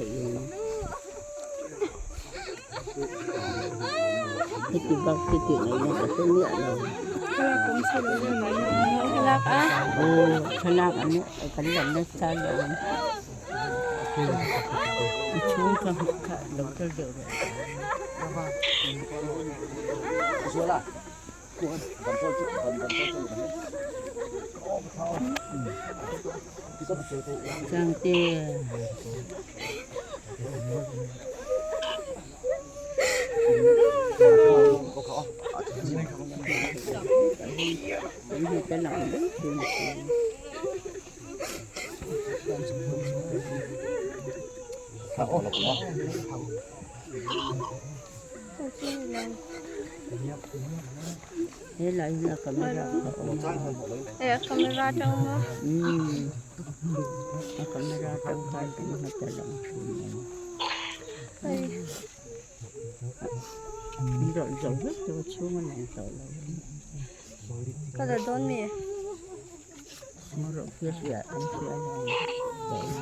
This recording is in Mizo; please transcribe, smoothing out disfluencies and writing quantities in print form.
theih ang. Heti bak hi tih ngaihna ka hre miah lo. Aw thlalak an kan la nasa lo ang. A chhung kha kha lo tel deuh rih. Changte. Helai hi a camera a awm a. Eh camera atang maw? Umm a camera atang khan kan hmu ta lang thin a ni. An rawlh zo vek tawh a chhung a lang tawh lo a ni. Ka la dawn mi? Rawh khi a hria an hria lo ang.